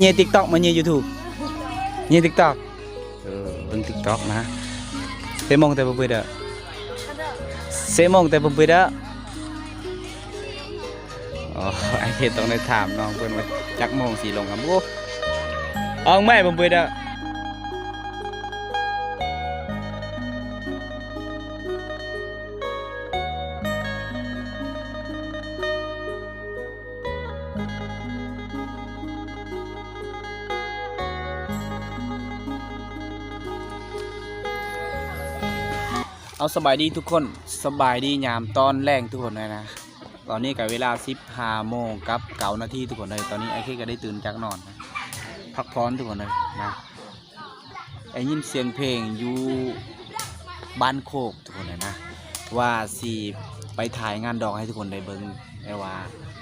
ເຍຕິກຕັອກ ມາເຍຢູທູບ ເຍຕິກຕັອກ ເອີ ເບິ່ງຕິກຕັອກນະ ເຊໂມງແຕ່ບໍ່ເປີດເດີ ເຊໂມງແຕ່ບໍ່ເປີດເດີ. ອໍ ອ້າຍເຄດຕ້ອງໄດ້ຖາມນ້ອງເພິ່ນວ່າຈັກໂມງຊິລົງອຳ ໂອ້ ເອົາແມ່ບໍ່ເປີດເດີ. ເອົາ ສະບາຍດີທຸກຄົນ ສະບາຍດີຍາມຕອນແລງທຸກຄົນເລີຍນະ. ຕອນນີ້ກະເວລາສິບຫ້າໂມງກັບເກົ້ານາທີທຸກຄົນເລີຍ. ຕອນນີ້ອ້າຍເຄດກະໄດ້ຕື່ນຈາກນອນ ພັກຜ່ອນທຸກຄົນເລີຍນະ. ໄດ້ຍິນສຽງເພງຢູ່ບ້ານໂຄກທຸກຄົນເລີຍນະ ວ່າຊິໄປຖ່າຍງານດອງໃຫ້ທຸກຄົນໄດ້ເບິ່ງ ແຕ່ວ່າ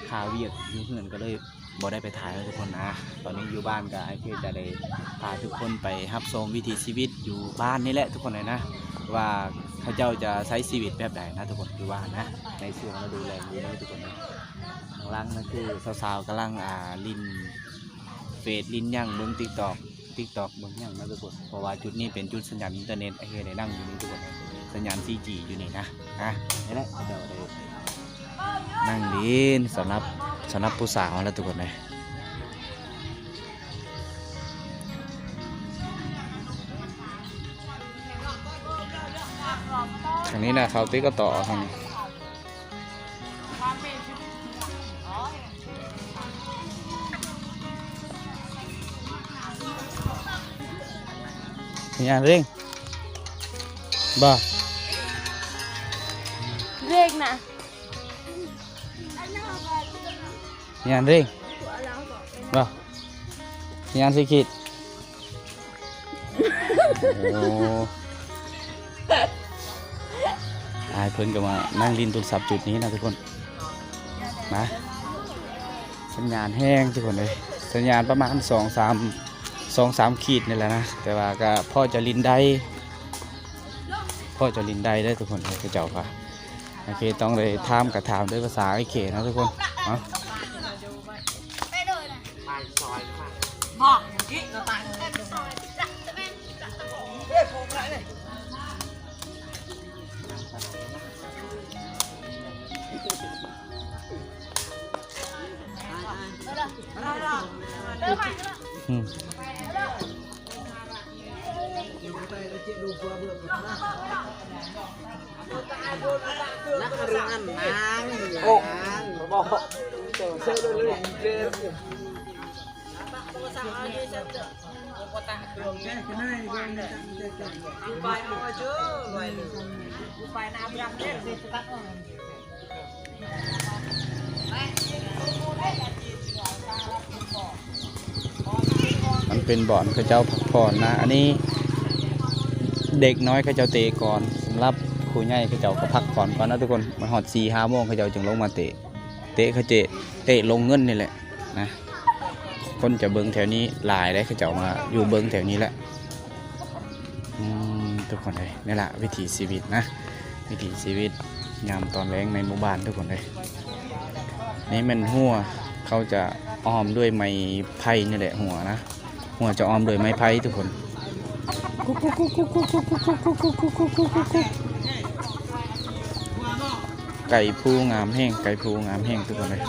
ຄາວຽກຢູ່ເຮືອນກະເລີຍບໍ່ໄດ້ໄປຖ່າຍໃຫ້ທຸກຄົນນະ. ຕອນນີ້ຢູ່ບ້ານກະອ້າຍເຄດຈະໄດ້ພາທຸກຄົນໄປຮັບຊົມວິຖີຊີວິດຢູ່ບ້ານນີ້ແຫຼະທຸກຄົນເລີຍນະ ວ່າເຂົາເຈົ້າຈະໃຊ້ຊີວິດແບບໃດນະທຸກຄົນ ຢູ່ບ້ານນະ ໃນຊ່ວງລະດູແລ້ງນີ້ນະທຸກຄົນນະ. ຂ້າງຫຼັງນັ້ນຄືສາວໆກຳລັງ ອ່າ ຫຼິ້ນເຟສຫຼິ້ນຫຍັງ ເບິ່ງຕິກຕັອກ ຕິກຕັອກເບິ່ງຫຍັງນະທຸກຄົນ ເພາະວ່າຈຸດນີ້ເປັນຈຸດສັນຍານອິນເຕີເນັດ ອ້າຍເຄດໄດ້ນັ່ງຢູ່ນີ້ທຸກຄົນ ສັນຍານສີ່ຈີຢູ່ນີ້ນະ. ອ່ະ ນີ້ແຫຼະ ເຂົາເຈົ້າໄດ້ນັ່ງຫຼິ້ນ ສຳລັບ ສຳລັບຜູ້ສາວຫັ້ນແຫຼະທຸກຄົນເອີຍ. ທາງນີ້ນະ ເຂົາຕິກກະຕໍ່ທາງນີ້. ເຮັດຫຍັງເລັ່ງບໍ່ ເລັ່ງນະ ເຮັດຫຍັງເລັ່ງບໍ່ ເຮັດຫຍັງຊິຄິດ. ໂອ້ ອ້າຍເພິ່ນກະມານັ່ງຫຼິ້ນໂທລະສັບຈຸດນີ້ນະທຸກຄົນ ນະ. ສັນຍານແຮງທຸກຄົນເອີຍ ສັນຍານປະມານສອງສາມ ສອງສາມຂີດນີ້ແຫຼະນະ ແຕ່ວ່າກະພໍຈະຫຼິ້ນໄດ້ ພໍຈະຫຼິ້ນໄດ້ເດີທຸກຄົນເອີຍ. ເຂົາເຈົ້າກະ ໂອເຄ ຕ້ອງໄດ້ຖາມກະຖາມດ້ວຍພາສາອ້າຍເຄນະທຸກຄົນເນາະ. ອືມ ນັກຮຽນນາງ ໂອ້ ນາງ ບໍ່ ເຊີນເລີຍ ເຊີນເລີຍ. ມັນເປັນບ່ອນເຂົາເຈົ້າພັກຜ່ອນນະ ອັນນີ້ເດັກນ້ອຍເຂົາເຈົ້າເຕະກ່ອນ ສຳລັບຜູ້ໃຫຍ່ເຂົາເຈົ້າກະພັກຜ່ອນກ່ອນນະທຸກຄົນ. ມາຮອດສີ່ຫ້າໂມງເຂົາເຈົ້າຈຶ່ງລົງມາເຕະ ເຕະເຂົາເຈະ ເຕະລົງເງິນນີ້ແຫຼະນະ. ຄົນຈະເບິ່ງແຖວນີ້ຫຼາຍເດ້ ເຂົາເຈົ້າມາຢູ່ເບິ່ງແຖວນີ້ແຫຼະ. ອືມ ທຸກຄົນເອີຍ ນີ້ລະວິຖີຊີວິດນະ ວິຖີຊີວິດຍາມຕອນແລງໃນໝູ່ບ້ານທຸກຄົນເອີຍ. ນີ້ແມ່ນຮົ້ວ ເຂົາຈະອ້ອມດ້ວຍໄມ້ໄຜ່ນີ້ແຫຼະ ຮົ້ວນະ ຮົ້ວຈະອ້ອມດ້ວຍໄມ້ໄຜ່ທຸກຄົນ. ໄກ່ພູງາມແຮງ ໄກ່ພູງາມແຮງທຸກຄົນເອີຍ.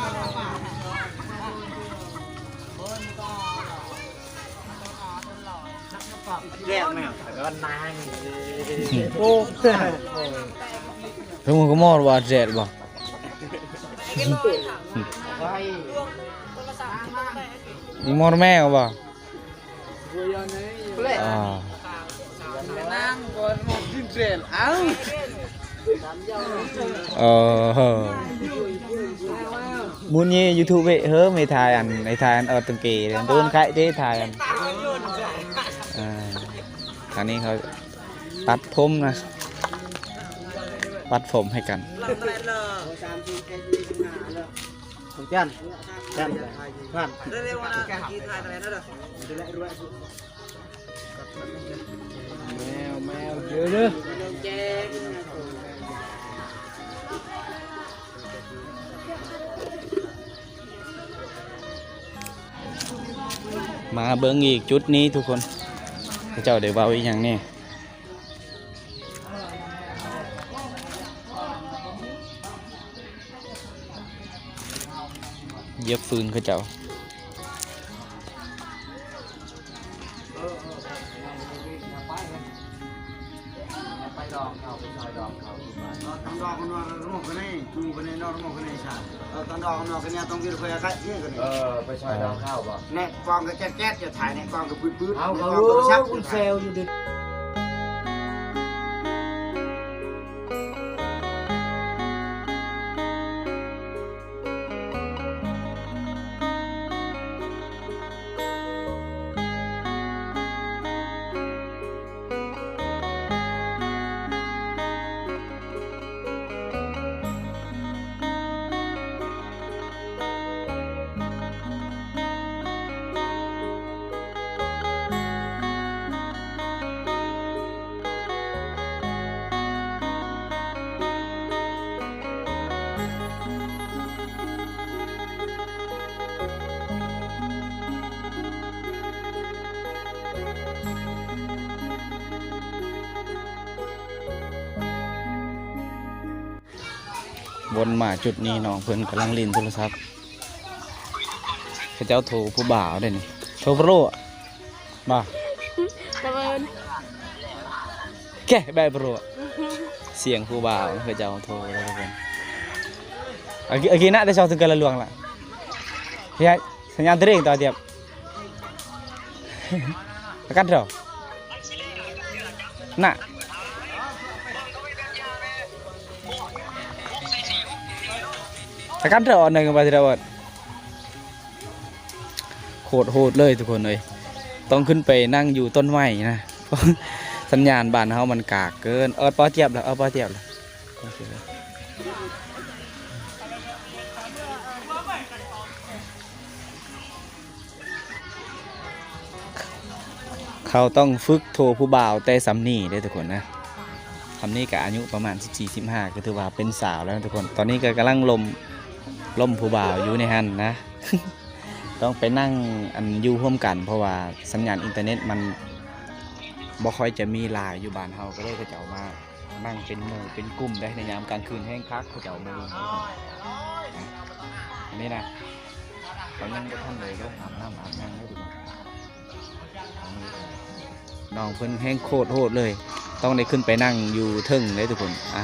ແຊບແມ່ນ ແຕ່ວ່ານາງ ໂອ້ ເພິ່ນກະມອດວ່າແຊບບໍ່ ມອດແມ່ບໍ່. ອ່າ ເອີ ບຸນເຍ ຢູທູບເອີ ເຮີ ເມທາຍອັນ ເມທາຍອັນ ເອີ ຕັງເກ ໂດນຂາຍເຕະ ທາຍອັນ ອ່າ ອັນນີ້ເຂົາຕັດຜົມນະ ຕັດຜົມໃຫ້ກັນ. ຈັນ ຈັນ ຜ່ານ ແມວ ແມວ ເດີ ເດີ. ມາເບິ່ງອີກຈຸດນີ້ທຸກຄົນ ເຂົາເຈົ້າໄດ້ເວົ້າອີ່ຫຍັງແດ່? ຢຽບຟືນເຂົາເຈົ້າ. ເອີ ໄປຊອຍດອງເຂົາ ເອີ ໄປຊອຍດອງເຂົາ. ເອີ ຕອນດອງເຂົານອນລະມົກກັນນີ້ ຢູ່ກັນນີ້ນອນລະມົກກັນນີ້ຊະ. ເອີ ຕອນດອງເຂົານອນກັນນີ້ຕ້ອງວິວເຂົາຢາກໄດ້ເອີ ກັນນີ້. ເອີ ໄປຊອຍດອງເຂົາບໍ? ແນ່ ກອງກໍແຈດໆ ຈະຖ່າຍໃນກອງກໍປືດໆ ເອົາ ໃນກອງກໍສັກ ເອົາ ແຊວຢູ່ເດ້. ວົນມາຈຸດນີ້ ນ້ອງເພິ່ນກຳລັງຫຼິ້ນໂທລະສັບ. ເຂົາເຈົ້າໂທຜູ້ບ່າວເດ້ນີ້. ໂທໂປຣ ບໍ່? ບັງເອີນ ແກະແບບໂປຣ ສຽງຜູ້ບ່າວ ເຂົາເຈົ້າໂທແລ້ວເພິ່ນ. ອາກິ ອາກິນະ ໄດ້ຊອກເຖິງກະລະລວງລະ. ເຮັດ Senyal tering tu Atiap. Tekan ro. Nak. Tekan ro ໜຶ່ງ ບາດ ໂຄດໂຫດເລີຍທຸກຄົນເອີຍ. ຕ້ອງຂຶ້ນໄປນັ່ງຢູ່ຕົ້ນໄມ້ນະ. ສັນຍານບ້ານເຮົາມັນກາກເກີນ. ເອີ ປອຕຽບລະ ເອີ ປອຕຽບລະ. ເຂົາຕ້ອງຝຶກໂທຜູ້ບ່າວແຕ່ຊ່ຳນີ້ເດ້ທຸກຄົນນະ. ຊ່ຳນີ້ກະອາຍຸປະມານສິບສີ່ ສິບຫ້າ ກະຖືວ່າເປັນສາວແລ້ວນະທຸກຄົນ. ຕອນນີ້ກະກຳລັງລົມ ລົມຜູ້ບ່າວຢູ່ໃນຫັ້ນນະ. ຕ້ອງໄປນັ່ງ ອັນ ຢູ່ຮ່ວມກັນ ເພາະວ່າສັນຍານອິນເຕີເນັດມັນບໍ່ຄ່ອຍຈະມີຫຼາຍຢູ່ບ້ານເຮົາ ກະເລີຍເຂົາເຈົ້າມາ ນັ່ງເປັນໝູ່ເປັນກຸ່ມໄດ້ ໃນຍາມກາງຄືນແຮງຄັກ ເຂົາເຈົ້າມາຫຼິ້ນ. ອັນນີ້ນະ ເຂົາຍັງບໍ່ທັນໄດ້ລົງອາບນ້ຳອາບຫຍັງເລີຍ. ນ້ອງເພິ່ນແຮງໂຄດໂຫດເລີຍ ຕ້ອງໄດ້ຂຶ້ນໄປນັ່ງຢູ່ເທິງເດ້ທຸກຄົນ. ອ່ະ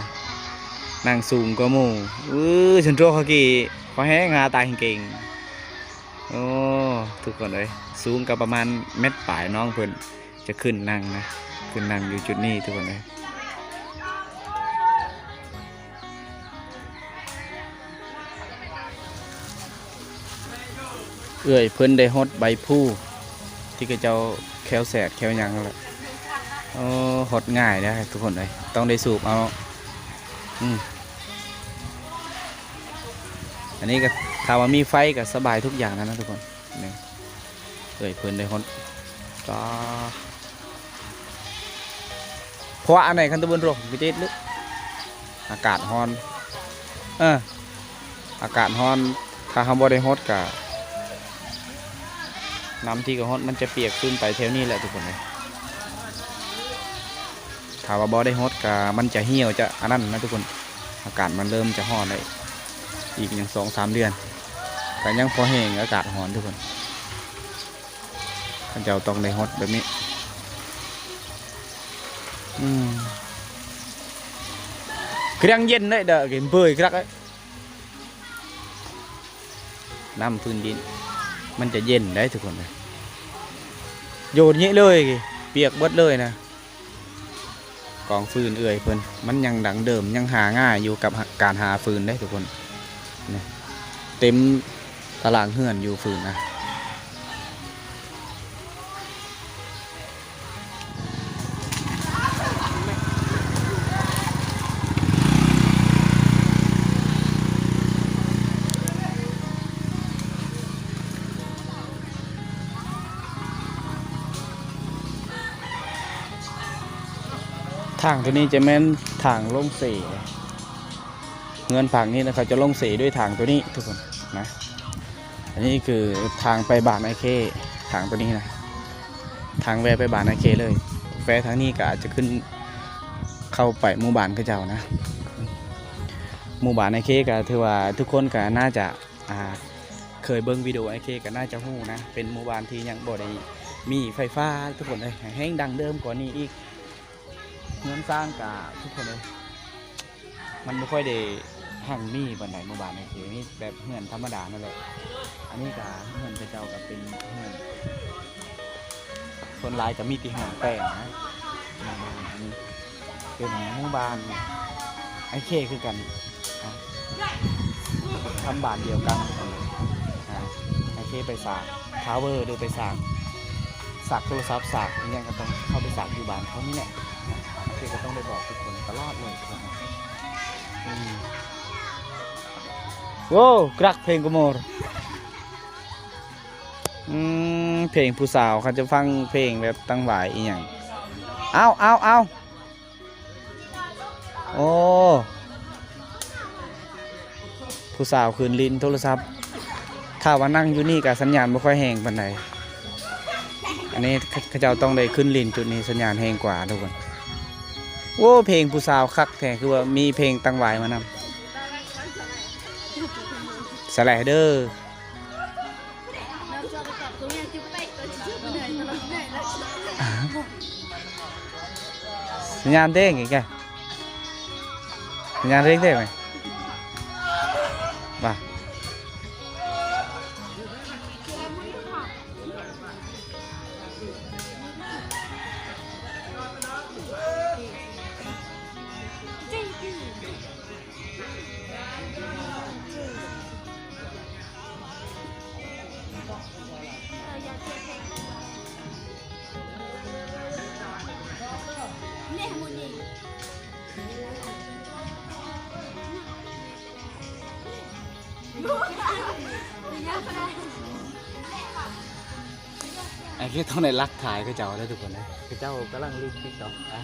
ນັ່ງສູງກວ່າໝູ່. ເອີ ຊັ້ນຕົວະເຂົາກີ້ ເຂົາແຮງຫາຕາຍເກັ່ງ. ໂອ້ ທຸກຄົນເອີຍ ສູງກໍປະມານແມັດປາຍ ນ້ອງເພິ່ນ ຈະຂຶ້ນນັ່ງນະ ຂຶ້ນນັ່ງຢູ່ຈຸດນີ້ທຸກຄົນເອີຍ. ເອື້ອຍເພິ່ນໄດ້ຫົດໃບພູທີ່ເຂົາເຈົ້າແຄວແສດແຄວຫຍັງແລ້ວ. ໂອ້ ຫົດງ່າຍເດ້ທຸກຄົນເອີຍ ຕ້ອງໄດ້ສູບເອົາ. ອືມ ອັນນີ້ກໍຖ້າວ່າມີໄຟກໍສະບາຍທຸກຢ່າງແລ້ວນະທຸກຄົນ. ນີ້ ເອື້ອຍເພິ່ນໄດ້ຮອດ ຕາ ເພາະວ່າອັນໃດຄັນຕະເບິ່ນໂລກ ມີແຕ່ເຮັດເລີຍ ອາກາດຮ້ອນ. ເອີ ອາກາດຮ້ອນ ຖ້າເຮົາບໍ່ໄດ້ຫົດກະ ນ້ຳທີ່ກະຫົດມັນຈະປຽກຊຶມໄປແຖວນີ້ແຫຼະທຸກຄົນເອີຍ. ຖ້າວ່າບໍ່ໄດ້ຫົດກະມັນຈະຫ່ຽວ ຈະອັນນັ້ນນະທຸກຄົນ. ອາກາດມັນເລີ່ມຈະຮ້ອນແລ້ວ ອີກຫຍັງສອງສາມເດືອນ ກະຍັງພໍແຫ້ງ ອາກາດຮ້ອນທຸກຄົນ. ເຂົາເຈົ້າຕ້ອງໄດ້ຫົດແບບນີ້. ອືມ ກະຍັງເຢັນເດ້ ເດີ ເຢັນເບີຍຄັກເດ້. ນ້ຳພື້ນດິນມັນຈະເຢັນໄດ໋ທຸກຄົນເອີຍ. ໂຍນນີ້ເລີຍ ປຽກເບິດເລີຍນະ. ກອງຟືນເອື້ອຍເພິ່ນ ມັນຍັງດັງເດີມ ຍັງຫາງ່າຍຢູ່ກັບ ຫາ ການຫາຟືນເດ້ທຸກຄົນ. ນີ້ ເຕັມຕະຫຼາງເຮືອນຢູ່ຟືນນະ. ທາງໂຕນີ້ຈະແມ່ນທາງລົງເສ. ເຮືອນພັກນີ້ນະ ເຂົາຈະລົງເສດ້ວຍທາງໂຕນີ້ທຸກຄົນນະ. ອັນນີ້ຄືທາງໄປບ້ານອ້າຍເຄ. ທາງໂຕນີ້ນະ ທາງແວ່ໄປບ້ານອ້າຍເຄເລີຍ. ແວ່ທາງນີ້ກໍອາດຈະຂຶ້ນເຂົ້າໄປໝູ່ບ້ານເຂົາເຈົ້ານະ. ໝູ່ບ້ານອ້າຍເຄກໍຖືວ່າທຸກຄົນກໍໜ້າຈະ ອ່າ ເຄີຍເບິ່ງວິດີໂອອ້າຍເຄກໍໜ້າຈະຮູ້ນະ, ເປັນໝູ່ບ້ານທີ່ຍັງບໍ່ໄດ້ມີໄຟຟ້າທຸກຄົນເອີຍ, ແຮ່ງດັງເດີມກວ່ານີ້ອີກ. ເຮືອນຊານກະທຸກຄົນເອີຍ ມັນບໍ່ຄ່ອຍໄດ້ຮັ່ງມີປານໃດ ໝູ່ບ້ານນີ້ ມີແບບເຮືອນທຳມະດານັ້ນແຫຼະ. ອັນນີ້ກະເຮືອນເຂົາເຈົ້າກະເປັນເຮືອນ ສ່ວນຫຼາຍກະມີແຕ່ເຮືອນແປ້ງນະ. ອັນນີ້ເປັນໝູ່ບ້ານອ້າຍເຄຄືກັນ. ອ່າ ທຳບ້ານດຽວກັນ. ອ່າ ໂອເຄ ໄປສາກທາວເວີ ຫຼືໄປສາກ ສາກໂທລະສັບ ສາກອີ່ຫຍັງກໍຕ້ອງເຂົ້າໄປສາກຢູ່ບ້ານເຂົານີ້ແຫຼະ. ໂອເຄ ກໍຕ້ອງໄດ້ບອກທຸກຄົນຕະຫຼອດເລີຍ. ອືມ ໂວ້ ກຣັກເພງກະມໍ ອືມ ເພງຜູ້ສາວ ເຂົາຈະຟັງເພງແບບຕັງຫວາຍອີ່ຫຍັງ. ເອົາ ເອົາ ເອົາ. ໂອ້ ຜູ້ສາວຂຶ້ນຫຼິ້ນໂທລະສັບ. ຖ້າວ່ານັ່ງຢູ່ນີ້ກະສັນຍານບໍ່ຄ່ອຍແຮງປານໃດ. ອັນນີ້ເຂົາເຈົ້າຕ້ອງໄດ້ຂຶ້ນຫຼິ້ນຈຸດນີ້ ສັນຍານແຮງກວ່າທຸກຄົນ. ໂອ້ ເພງຜູ້ສາວຄັກແທ້ ຄືວ່າມີເພງຕັງຫວາຍມານຳ. ສະແລເດີ. ສັນຍານເດ້ງອີກແກ ສັນຍານເດ້ງເດ້ງໄໝ ວ່າ. ອັນນີ້ຕ້ອງໄດ້ລັກຖ່າຍເຂົາເຈົ້າເດີທຸກຄົນເດີ. ເຂົາເຈົ້າກຳລັງຫຼິ້ນຕິກຕັອກ ອ່າ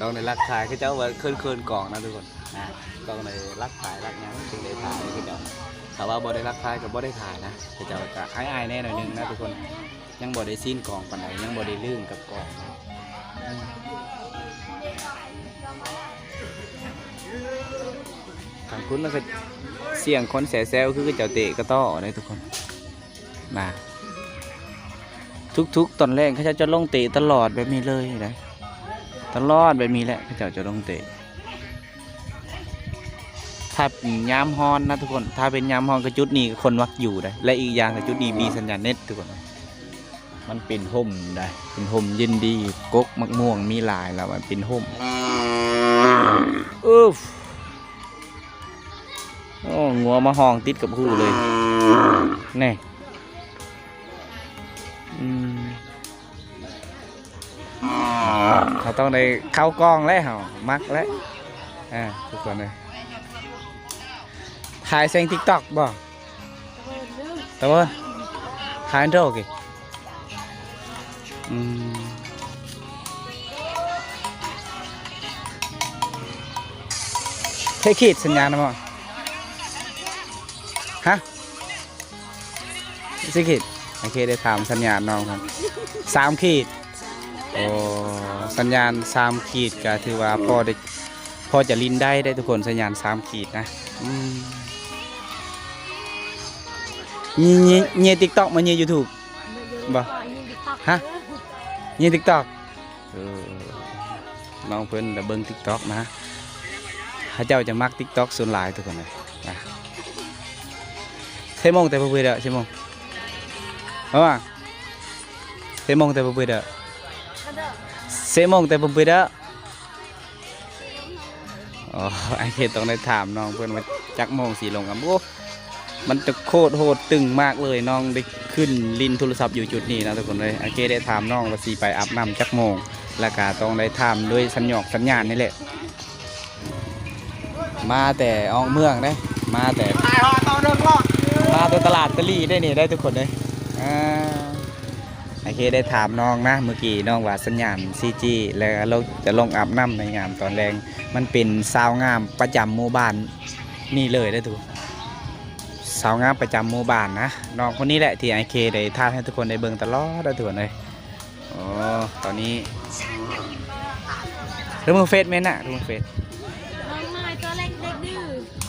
ຕ້ອງໄດ້ລັກຖ່າຍເຂົາເຈົ້າວ່າເຂີນໆກ້ອງນະທຸກຄົນ. ອ່າ ຕ້ອງໄດ້ລັກຖ່າຍລັກຫຍັງຈຶ່ງໄດ້ຖ່າຍເຂົາເຈົ້າ. ຖ້າວ່າບໍ່ໄດ້ລັກຖ່າຍກໍບໍ່ໄດ້ຖ່າຍນະ. ເຂົາເຈົ້າກໍອາຍໆແດ່ໜ້ອຍໜຶ່ງນະທຸກຄົນ. ຍັງບໍ່ໄດ້ຊິນກ້ອງປານໃດ ຍັງບໍ່ໄດ້ລື່ນກັບກ້ອງນະ. ອືມ ທາງພຸ້ນລະກໍສຽງຄົນແຊວໆ ຄືເຂົາເຈົ້າເຕະກະຕໍ້ເດ້ທຸກຄົນ. ນະ ທຸກໆຕອນແລງເຂົາເຈົ້າຈະລົງເຕະຕະຫຼອດແບບນີ້ເລີຍນະ ຕະຫຼອດແບບນີ້ແຫຼະ ເຂົາເຈົ້າຈະລົງເຕະ. ຖ້າຍາມຮ້ອນນະທຸກຄົນ ຖ້າເປັນຍາມຮ້ອນກໍຈຸດນີ້ຄົນມັກຢູ່ໄດ໋ ແລະ ອີກຢ່າງກໍຈຸດນີ້ມີສັນຍານເນັດທຸກຄົນ. ມັນເປັນຮົ່ມໄດ໋ ເປັນຮົ່ມເຢັນດີ ກົກໝາກມ່ວງມີຫຼາຍ ແລ້ວມັນເປັນຮົ່ມ. ອຶບ ໂອ້ ງົວມາຮ້ອງຕິດກັບຫູເລີຍ ແນ່. ອືມ ເຮົາຕ້ອງໄດ້ເຂົ້າກ້ອງແລ້ວ ເຮົາມັກແລ້ວ ອ່າ ທຸກຄົນເອີຍ. ຖ່າຍເສັງຕິກຕັອກບໍ່? ຕາເວີນ ຖ່າຍໂດເກ. ອືມ ເທຂີດສັນຍານນະບໍ່? ຮະ? ສີ່ຂີດ ໂອເຄ ໄດ້ຖາມສັນຍານນ້ອງເພິ່ນ ສາມຂີດ. ໂອ້ ສັນຍານສາມຂີດກໍຖືວ່າພໍໄດ້ ພໍຈະຫຼິ້ນໄດ້ເດ້ທຸກຄົນ ສັນຍານສາມຂີດນະ. ອືມ ເຍ ເຍ ເຍຕິກຕັອກ ມາເຍຢູທູບບໍ່? ຮະ? ເຍຕິກຕັອກ. ເອີ ນ້ອງເພິ່ນລະເບິ່ງຕິກຕັອກນະ ເຂົາເຈົ້າຈະມັກຕິກຕັອກສ່ວນຫຼາຍທຸກຄົນເອີຍ. ນະ ເຊໂມງແຕ່ບໍ່ເປີດເດີ ເຊໂມງ ເອົາວ່າ ເຊໂມງແຕ່ບໍ່ເປີດເດີ ເຊໂມງແຕ່ບໍ່ເປີດເດີ. ອໍ ອ້າຍເຄຕ້ອງໄດ້ຖາມນ້ອງເພິ່ນວ່າຈັກໂມງຊິລົງອຳ. ໂອ້ ມັນຈະໂຄດໂຫດຕຶງມາກເລີຍ ນ້ອງໄດ້ຂຶ້ນຫຼິ້ນໂທລະສັບຢູ່ຈຸດນີ້ນະທຸກຄົນເອີຍ. ອ້າຍເຄໄດ້ຖາມນ້ອງວ່າຊິໄປອາບນ້ຳຈັກໂມງ ແລ້ວກະຕ້ອງໄດ້ຖາມດ້ວຍສັນຍອກສັນຍານນີ້ແຫຼະ. ມາແຕ່ອອກເມືອງເດ້ ມາແຕ່ ມາແຕ່ຕະຫຼາດຕະຫຼີໄດ໋ນີ້ໄດ໋ທຸກຄົນເອີຍ. ອ່າ ໂອເຄ ໄດ້ຖາມນ້ອງນະ ມື້ກີ້ນ້ອງວ່າສັນຍານສີ່ຈີ ແລ້ວລາວຈະລົງອາບນ້ຳໃນຍາມຕອນແລງ. ມັນເປັນສາວງາມປະຈຳໝູ່ບ້ານນີ້ເລີຍເດ້ທຸກຄົນ ສ ສາວງາມປະຈຳໝູ່ບ້ານນະ. ນ້ອງຄົນນີ້ແຫຼະທີ່ອ້າຍເຄໄດ້ຖ່າຍໃຫ້ທຸກຄົນໄດ້ເບິ່ງຕະຫຼອດເດີທຸກຄົນເອີຍ. ໂອ້ ຕອນນີ້ ເບິ່ງເຟສແມ່ນນະ ເບິ່ງເຟສ. ນ້ອງນ້ອຍຕົວເລັກເດັກດື້.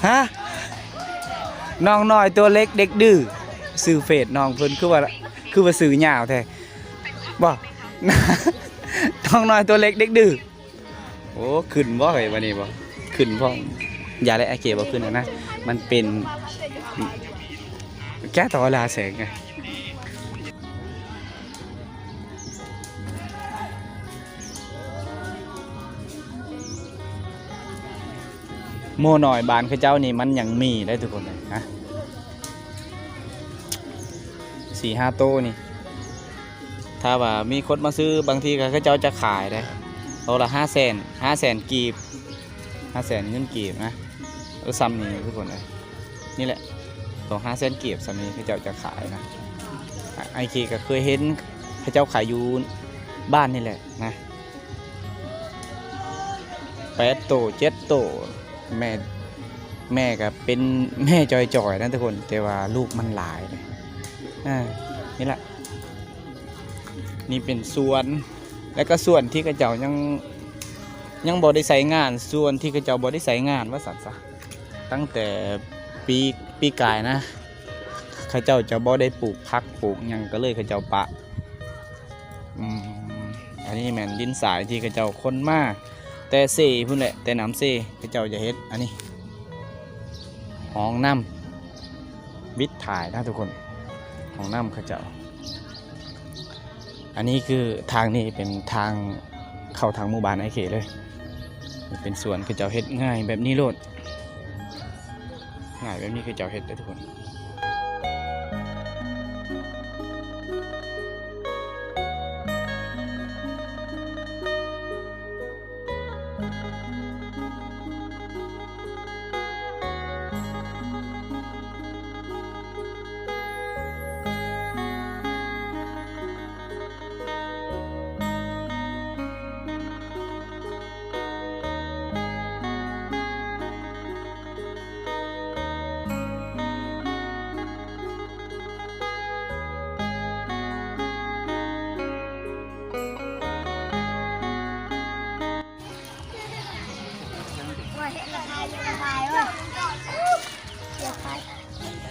ຮະ? ນ້ອງນ້ອຍຕົວເລັກເດັກດື້. ຊື່ເຟສນ້ອງເພິ່ນຄືວ່າ ຄືວ່າຊື່ຍາວແທ້ບໍ່? ນ້ອງນ້ອຍຕົວເລັກເດັກດື້. ໂອ້ ຂຶ້ນບໍ່ເຮີ້ຍ ບາດນີ້ບໍ່ຂຶ້ນພ້ອມ. ຢ່າແຫຼະ ອ້າຍເຄບໍ່ຂຶ້ນນະ ມັນເປັນແກ້ຕໍ່ລາແສງໄງ. ໝູ່ນ້ອຍບ້ານເຂົາເຈົ້ານີ້ມັນຍັງມີໄດ໋ທຸກຄົນເອີຍນະ ສີ່ຫ້າໂຕນີ້. ຖ້າວ່າມີຄົນມາຊື້ ບາງທີກໍເຂົາເຈົ້າຈະຂາຍໄດ໋ ໂຕລະຫ້າແສນ ຫ້າແສນກີບ ຫ້າແສນເງິນກີບນະ. ເອີ ຊ່ຳນີ້ທຸກຄົນເອີຍ ນີ້ແຫຼະ ໂຕຫ້າແສນກີບ ຊ່ຳນີ້ເຂົາເຈົ້າຈະຂາຍນະ. ອ້າຍເຄກໍເຄີຍເຫັນເຂົາເຈົ້າຂາຍຢູ່ບ້ານນີ້ແຫຼະນະ. ແປດໂຕ ເຈັດໂຕ ແມ່ ແມ່ກໍເປັນແມ່ຈ່ອຍໆນະທຸກຄົນ ແຕ່ວ່າລູກມັນຫຼາຍເດ້. ເອີ ນີ້ລະ ນີ້ເປັນສວນ ແລ້ວກໍສວນທີ່ເຂົາເຈົ້າຍັງ ຍັງບໍ່ໄດ້ໃຊ້ງານ ສວນທີ່ເຂົາເຈົ້າບໍ່ໄດ້ໃຊ້ງານວ່າຊັ້ນຊະ. ຕັ້ງແຕ່ປີ ປີກາຍນະ ເຂົາເຈົ້າຈະບໍ່ໄດ້ປູກຜັກປູກຫຍັງ ກໍເລີຍເຂົາເຈົ້າປະ. ອືມ ອັນນີ້ແມ່ນດິນຊາຍທີ່ເຂົາເຈົ້າຂົນມາແຕ່ເຊພຸ້ນແຫຼະ ແຕ່ນ້ຳເຊ ເຂົາເຈົ້າຈະເຮັດອັນນີ້ ຫ້ອງນ້ຳ ວິດຖ່າຍນະທຸກຄົນ ຫ້ອງນ້ຳເຂົາເຈົ້າ. ອັນນີ້ຄືທາງນີ້ເປັນທາງເຂົ້າທາງໝູ່ບ້ານອ້າຍເຄເລີຍ. ເປັນສວນ ເຂົາເຈົ້າເຮັດງ່າຍແບບນີ້ໂລດ ງ່າຍແບບນີ້ເຂົາເຈົ້າເຮັດເດີທຸກຄົນ.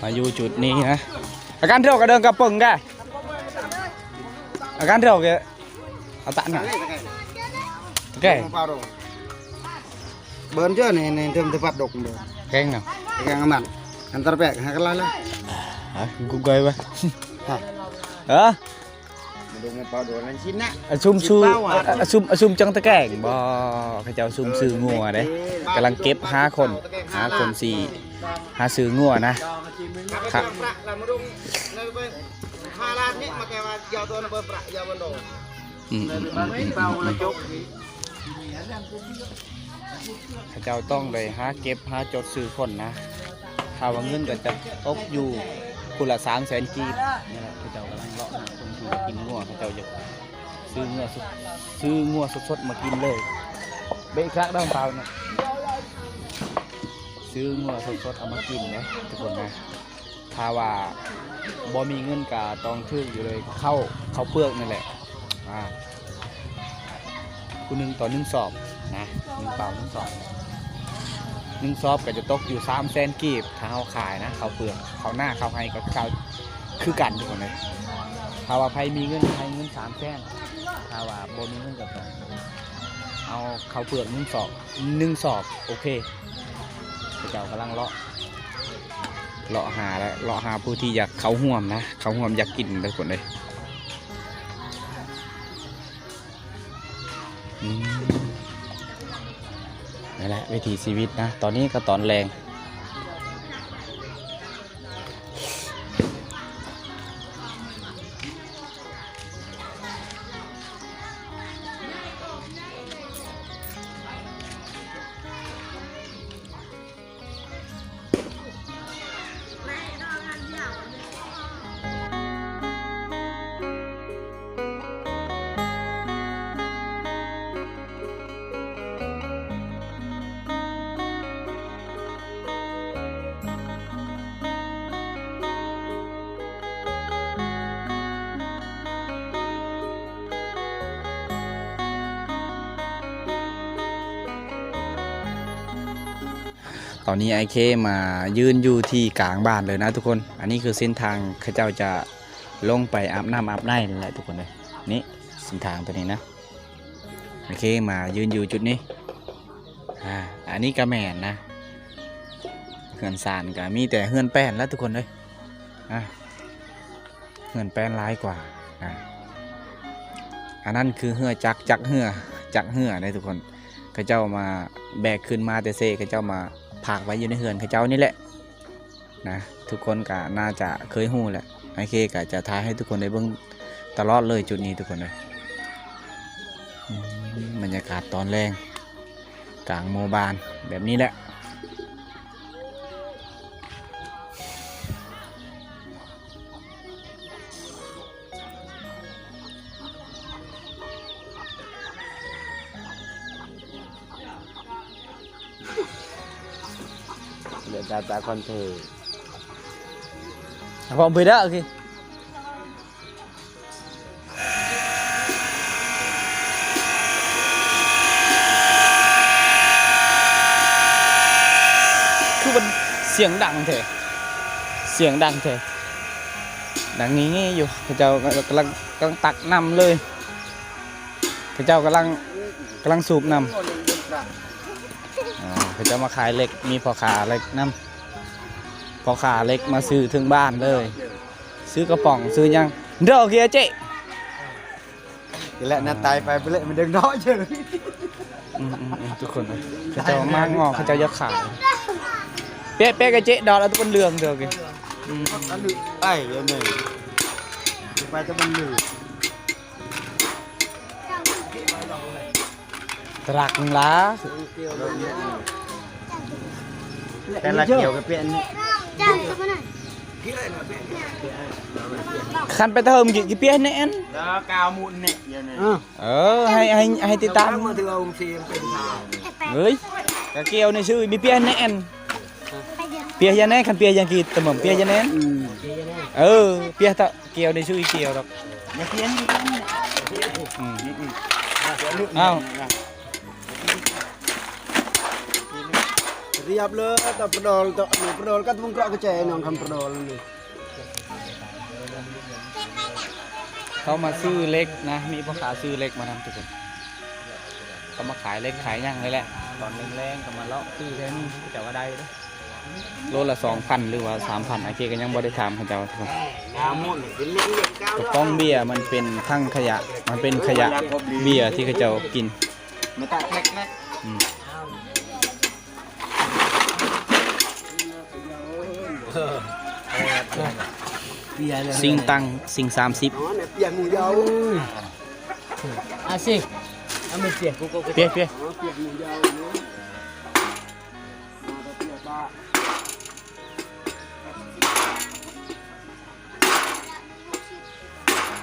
ມາຢູ່ຈຸດນີ້ນະ ອາການເທື່ອກະເດີນກະເປິງກະ ອາການເທື່ອກະ ອາຕະນະ ຕະແກງ ເບີນເຈີ ໃນ ໃນເທິງຕະພັດດົກເບີນ ແກງນະ ແກງອາມັນ ອັນຕະແປກຫາກັນຫຼາຍແລ້ວ ຮະ ກູກອຍວະ ຮະ ເອີ ມາດູມາເປົາໂດນນັ້ນຊິນນະ ອາຊຸມຊູ ຊິນເປົາອະ ອາ ອາຊຸມ ອາຊຸມຈັງຕະແກງບໍ່ ເຂົາເຈົ້າຊຸມຊື້ງົວເດ້ ກຳລັງເກັບຫາຄົນ ຫາຄົນຊິຫາຊື້ງົວນະ ຫາ ອືມ ເຂົາເຈົ້າຕ້ອງໄດ້ຫາເກັບຫາຈົດຊື້ຄົນນະ ຖ້າວ່າເງິນກໍຈະຕົກຢູ່ຄົນລະສາມແສນກີບນີ້ແຫຼະ. ເຂົາເຈົ້າກຳລັງເລາະຫາຄົນທີ່ຈະກິນງົວ ເຂົາເຈົ້າຢາກຊື້ງົວ ຊື້ງົວສົດໆມາກິນເລີຍ ເບະຄະດອງເປົານະ ຊື້ງົວສົດໆເອົາມາກິນເດ້ທຸກຄົນນະ. ຖ້າວ່າບໍ່ມີເງິນກະຕ້ອງຖືກຢູ່ເລີຍ ເຂົ້າ ເຂົ້າເປືອກນີ້ແຫຼະ ອາ ຜູ້ໜຶ່ງຕໍ່ໜຶ່ງສອບນະ ໜຶ່ງເປົາໜຶ່ງສອບ ໜຶ່ງສອບກະຈະຕົກຢູ່ສາມແສນກີບ ຖ້າເຮົາຂາຍນະ ເຂົ້າເປືອກ ເຂົ້ານາເຂົ້າໄຮ່ກະຄືກັນທຸກຄົນເອີຍ. ຖ້າວ່າໃຜມີເງິນໃຫ້ເງິນສາມແສນ ຖ້າວ່າບໍ່ມີເງິນກະຕ້ອງເອົາເຂົ້າເປືອກໜຶ່ງສອບ ໜຶ່ງສອບ ໂອເຄ ເຂົາເຈົ້າກຳລັງເລາະ ເລາະຫາແຫຼະ ເລາະຫາຜູ້ທີ່ຢາກເຂົ້າຮ່ວມນະ ເຂົ້າຮ່ວມຢາກກິນເດີຄົນເອີຍ. ອືມ ນັ້ນແຫຼະວິຖີຊີວິດນະ ຕອນນີ້ກໍຕອນແລງ. ຕອນນີ້ອ້າຍເຄມາຢືນຢູ່ທີ່ກາງບ້ານເລີຍນະທຸກຄົນ. ອັນນີ້ຄືເສັ້ນທາງເຂົາເຈົ້າຈະລົງໄປອາບນ້ຳອາບໃນນັ້ນແຫຼະທຸກຄົນເອີຍ. ນີ້ເສັ້ນທາງຕົວນີ້ນະ ໂອເຄ ມາຢືນຢູ່ຈຸດນີ້. ອາ ອັນນີ້ກະແມ່ນນະ ເຮືອນຊານກະມີແຕ່ເຮືອນແປ້ນແຫຼະທຸກຄົນເອີຍ. ອາ ເຮືອນແປ້ນຫຼາຍກວ່າ. ອາ ອັນນັ້ນຄືເຮືອຈັກ ຈັກເຮືອ ຈັກເຮືອເດ້ທຸກຄົນ. ເຂົາເຈົ້າມາແບກຂຶ້ນມາແຕ່ເຊ ເຂົາເຈົ້າມາຝາກໄວ້ຢູ່ໃນເຮືອນເຂົາເຈົ້ານີ້ແຫຼະນະ. ທຸກຄົນກະໜ້າຈະເຄີຍຮູ້ແຫຼະ. ອ້າຍເຄກະຈະຖ່າຍໃຫ້ທຸກຄົນໄດ້ເບິ່ງຕະຫຼອດເລີຍຈຸດນີ້ທຸກຄົນເອີຍ. ອືມ ບັນຍາກາດຕອນແລງກາງໝູ່ບ້ານແບບນີ້ແຫຼະ. ເດີນຕາມຕາຄອນເທີ ພ້ອມເບີດເດີ. ໂອເຄ ຄືມັນສຽງດັງແທ້ ສຽງດັງແທ້ ດັງງີ່ໆຢູ່. ເຂົາເຈົ້າກຳລັງ ກຳລັງຕັກນ້ຳເລີຍ. ເຂົາເຈົ້າກຳລັງ ກຳລັງສູບນ້ຳ. ອໍ ເຂົາເຈົ້າມາຂາຍເຫຼັກ ມີພໍ່ຄ້າເຫຼັກນຳ ພໍ່ຄ້າເຫຼັກມາຊື້ເຖິງບ້ານເລີຍ. ຊື້ກະປ໋ອງ ຊື້ຫຍັງ ດອກເກຍເຈ ນີ້ແຫຼະ. ໜ້າຕາຍໄປ ໄປເລີຍ ມັນເດັກນ້ອຍເຈີ. ອືມໆໆ ທຸກຄົນເອີຍ ເຂົາເຈົ້າມາງອກ ເຂົາເຈົ້າຢາກຂາຍ. ເປະ ເປະກະເຈ ດອກລະຕົວເຫຼືອງເດີ. ອືມ ໄອ້ເອີຍ ໄປຕະບັນເຫຼືອງ. ຕະລັກໜຶ່ງລະ ແຕ່ລະກ່ຽວກະປ່ຽນ. ຄັນໄປຕະເຫິມກິນກະປ່ຽນແນ່ນ ເອີ ໃຫ້ ໃຫ້ ໃຫ້ຕິດຕາມ. ເອີຍ ກະກ່ຽວນີ້ຊື່ມີປ່ຽນແນ່ນ. ປຽກຢ່າແນ່ ຄັນປຽກຢ່າງກີດຕະເໝິມ ປຽກຢ່າແນ່ນ. ເອີ ປຽກຕະ ກ່ຽວໄດ້ຊື່ອີ່ກ່ຽວດອກ. ອືມ ອ້າວ ຮຽບເລີຍ ຕະປະດອນ ຕະ ອັນນີ້ປະດອນກັບວົງເກາະກະແຈ ນ້ອງຄຳປະດອນນີ້. ເຂົາມາຊື້ເຫຼັກນະ ມີພໍ່ຄ້າຊື້ເຫຼັກມານຳທຸກຄົນ. ເຂົາມາຂາຍເຫຼັກຂາຍຫຍັງນີ້ແຫຼະ ຕອນແລງໆ ກະມາເລາະຊື້ແຖວນີ້ ເຂົາເຈົ້າກະໄດ້ເດ້. ໂລລະສອງພັນ ຫຼືວ່າສາມພັນ ອ້າຍເຄກະຍັງບໍ່ໄດ້ຖາມເຂົາເຈົ້າ. ກະປ໋ອງເບຍ ມັນເປັນຖັງຂະຫຍະ ມັນເປັນຂະຫຍະເບຍທີ່ເຂົາເຈົ້າກິນ. ອືມ ຊິງຕັງ ຊິງສາມສິບ. ອາຊິ ເປຍ ເປຍ.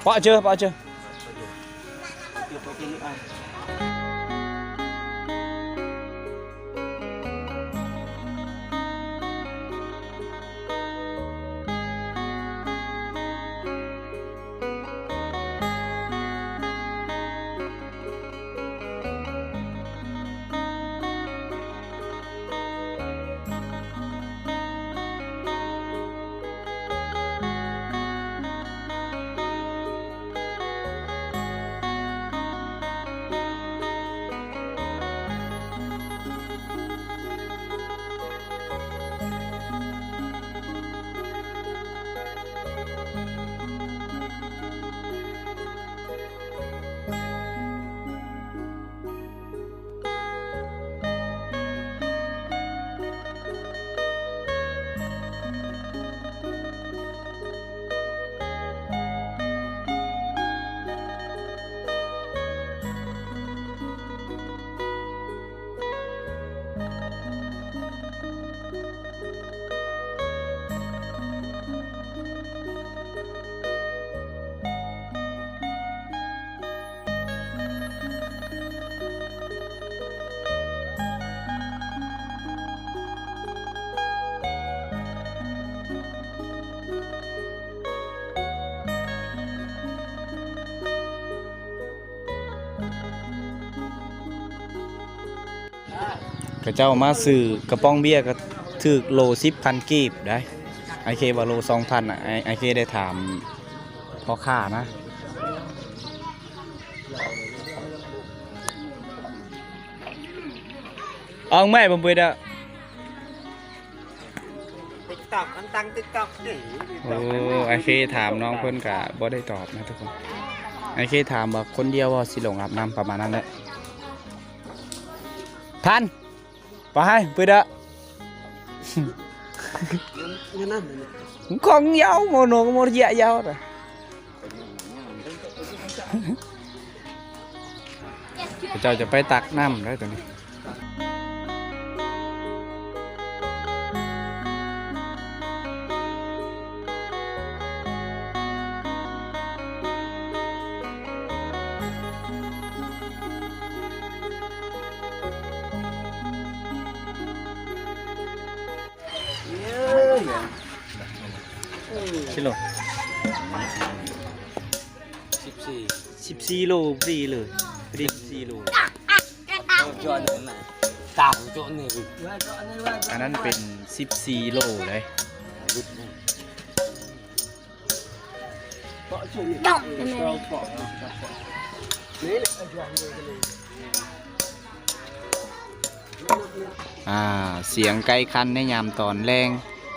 ເປາະເຈີ ເປາະເຈີ. ເຂົາເຈົ້າມາຊື້ກະປ໋ອງເບຍກໍຖືກໂລສິບພັນກີບໄດ໋. ອ້າຍເຄວ່າໂລສອງພັນນະ. ອ້າຍ ອ້າຍເຄໄດ້ຖາມພໍ່ຄ້ານະ. ເອົາແມ່ ເບິ່ງເບີດ. ຕິກຕ໋ອກ ມັນຕັ້ງຕິກຕ໋ອກເດ້. ໂອ້ ອ້າຍເຄຖາມນ້ອງເພິ່ນກະບໍ່ໄດ້ຕອບນະທຸກຄົນ. ອ້າຍເຄຖາມວ່າຄົນດຽວບໍ່ ຊິລົງອາບນ້ຳ ປະມານນັ້ນແຫຼະ. ທ່ານ ປະໃຫ້ ເປີດເດີ. ຂອງເຍົາ ໂມໂນ ໂມເຢຍເຍົາ. ເຂົາເຈົ້າຈະໄປຕັກນ້ຳເດີໂຕນີ້. ຊິໂລ ສິບສີ່ ສິບສີ່ໂລ ພໍດີເລີຍ ພໍດີສິບສີ່ໂລ. ຕາມໂຈະນີ້ ອັນນັ້ນເປັນສິບສີ່ໂລເລີຍ. ອ່າ ສຽງໄກ່ຂັນໃນຍາມຕອນແລງ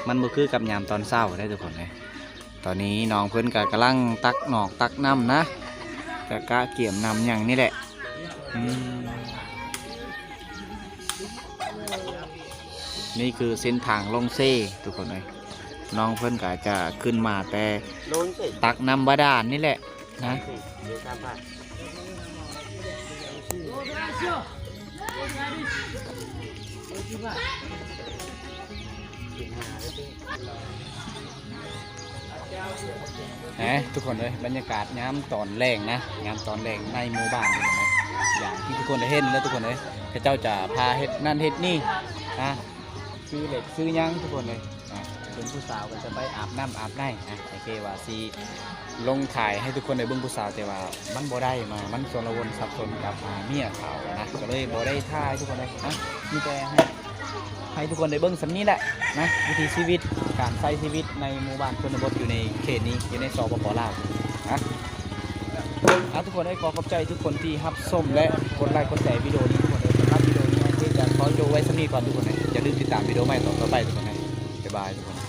ມັນບໍ່ຄືກັບຍາມຕອນເຊົ້າເດ້ທຸກຄົນເອີຍ. ຕອນນີ້ນ້ອງເພິ່ນກໍກຳລັງຕັກນອກຕັກນ້ຳນະ ກະກະກຽມນ້ຳຫຍັງນີ້ແຫຼະ. ອືມ ນີ້ຄືເສັ້ນທາງລົງເຊທຸກຄົນເອີຍ. ນ້ອງເພິ່ນກໍຈະຂຶ້ນມາແຕ່ຕັກນ້ຳບາດານນີ້ແຫຼະນະ. ແຮະ ທຸກຄົນເອີຍ ບັນຍາກາດຍາມຕອນແລງນະ ຍາມຕອນແລງໃນໝູ່ບ້ານນີ້ນະ ຢ່າງທີ່ທຸກຄົນໄດ້ເຫັນແລ້ວທຸກຄົນເອີຍ. ເຂົາເຈົ້າຈະພາເຮັດນັ້ນເຮັດນີ້ນະ ຊື້ເຫຼັກຊື້ຫຍັງທຸກຄົນເອີຍ. ອ່າ ເປັນຜູ້ສາວກໍຈະໄປອາບນ້ຳອາບໃນນະ. ໂອເຄ ວ່າຊິລົງຖ່າຍໃຫ້ທຸກຄົນໄດ້ເບິ່ງຜູ້ສາວ ແຕ່ວ່າມັນບໍ່ໄດ້ມາ ມັນຊົນລະວົນສັບສົນກັບ ອ່າ ເມຍຂາວນະ ກໍເລີຍບໍ່ໄດ້ຖ່າຍທຸກຄົນເອີຍນະ. ມີແຕ່ໃຫ້ ໃຫ້ທຸກຄົນໄດ້ເບິ່ງສ່ຳນີ້ແຫຼະນະ ວິຖີຊີວິດ ການໃຊ້ຊີວິດໃນໝູ່ບ້ານຊົນນະບົດ ຢູ່ໃນເຂດນີ້ ຢູ່ໃນ ສປປ ລາວນະ. ອ່າ ທຸກຄົນເອີຍ ຂໍຂອບໃຈທຸກຄົນທີ່ຮັບຊົມ ແລະ ກົດໄລກົດແຊວິດີໂອນີ້ທຸກຄົນເອີຍ. ສຳລັບວິດີໂອນີ້ ເອຈະຂໍຈົບໄວ້ສ່ຳນີ້ກ່ອນທຸກຄົນເອີຍ. ຢ່າລືມຕິດຕາມວິດີໂອໃໝ່ຕອນຕໍ່ໄປທຸກຄົນເອີຍ. ບາຍບາຍທຸກຄົນ.